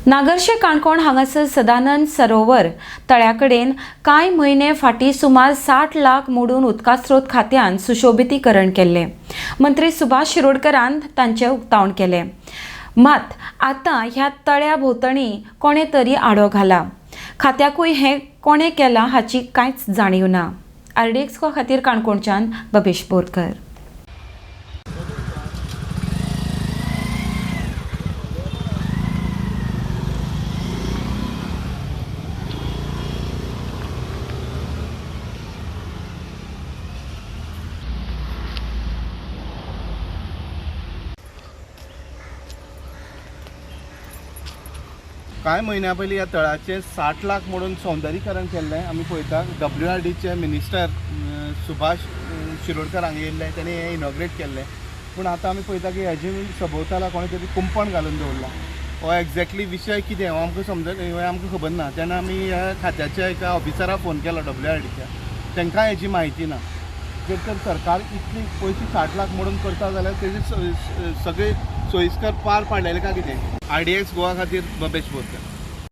नागरशे काणकोण हांगासर सदानंद सरोवर तळ्याकडेन कांय म्हयने फाटीं सुमार 60 लाख मोडून उदका स्रोत खात्यान सुशोभितीकरण केल्लें. मंत्री सुभाष शिरोडकरान तांचें उक्तावण केलें. मात आतां ह्या तळ्या भोंवतणी कोणें तरी आडो घाला. खात्याकूय हें कोणें केलां हाची कांयच जाणीव ना. आरडीएक्स खातीर काणकोणच्यान बबेश बोरकर. कांय म्हयन्या पयलीं ह्या तळाचें 60 लाख म्हणून सौंदर्यीकरण केल्लें. आमी पळयता WRDचे मिनिस्टर सुभाष शिरोडकर हांगा येयल्ले, तेणी हें इनॉग्रेट केल्लें. पूण आतां आमी पळयता की हेजे सभोवताला कोणें तरी कुंपण घालून दवरलां. हो एक्झॅक्टली विशय कितें हो आमकां समज, हें आमकां खबर ना. तेन्ना आमी ह्या खात्याच्या एका ऑफिसराक फोन केलो WRDच्या, तांकां हेजी म्हायती ना. जर तर सरकार इतली पयशे 60 लाख म्हणून करता जाल्यार तेजे सगळे सोयीस्कर पार पाडलेले काय कितें. RDX Goa खातीर बबेश बोरकर.